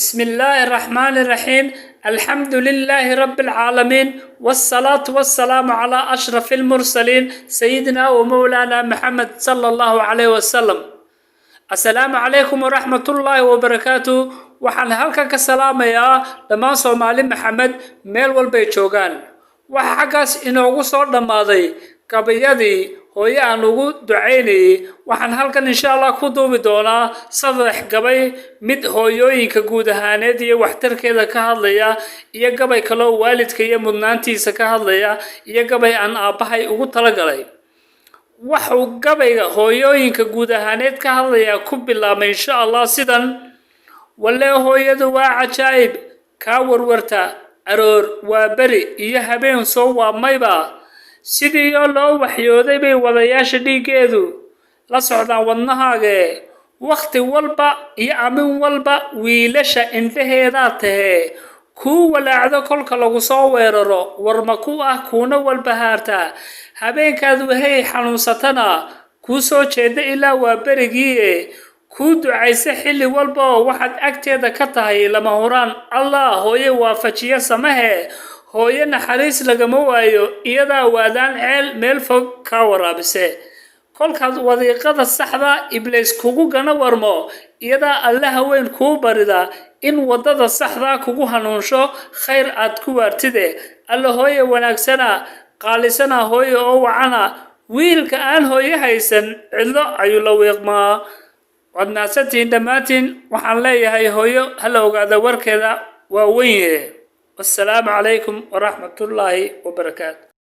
بسم الله الرحمن الرحيم، الحمد لله رب العالمين، والصلاة والسلام على أشرف المرسلين، سيدنا ومولانا محمد صلى الله عليه وسلم. السلام عليكم ورحمة الله وبركاته. Waxaan halkan ka salaamayaa dhammaan Soomaali Maxamed meel walbay joogaan. Waxaa xaggaas inoogu soo dhammaaday gabayadii hooye aan ugu ducaynayay. Waxaan halkan insha Allah ku duubi doonaa saddex gabay: mid hooyooyinka guud ahaaneed iyo waxtarkeeda ka hadlaya, iyo gabay kaloo waalidka iyo mudnaantiisa ka hadlaya, iyo gabay aan aabbahay ugu talagalay. Waxuu gabayga hooyooyinka guud ahaaneed ka hadlayaa ku bilaabmay insha Allah sidan: Wallee hooyadu waa cajaa'ib, kaa warwarta aroor waa beri iyo habeen soo waabmayba. Sidiioo loo waxyooday bay wadayaasha dhiiggeedu la socdaan wadnahaagee. Wakhti walba iyo amin walba wiilasha indhaheedaa tahee, kuu walaacdo kolka lagu soo weeraro, warma ku ah kuuna walbahaartaa. Habeenkaad wahey xanuunsatana kuu soo jeeda ilaa waa berigiiye, kuu ducaysa xilli walba oo waxaad agteeda ka tahay lama huraan. Allah hooye waafajiya samahe, hooye naxariis lagama waayo, iyadaa waadaan ceel meel fog kaa waraabise. Kolkaad wadiiqada saxda ibliis kugu gana warmo, iyadaa Allaha weyn kuu barida in waddada saxdaa kugu hanuunsho, khayr aad ku waartide. Alla hooye wanaagsana, qaalisana, hooye oo wacana. Wiilka aan hooye haysan cidlo ayuu la wiiqmaa. Waad mahadsantihiin dhammaantiin. Waxaan leeyahay hooyo hala ogaada, warkeeda waa weyn yahe. Wassalaamu calaykum waraxmatullaahi wabarakaatu.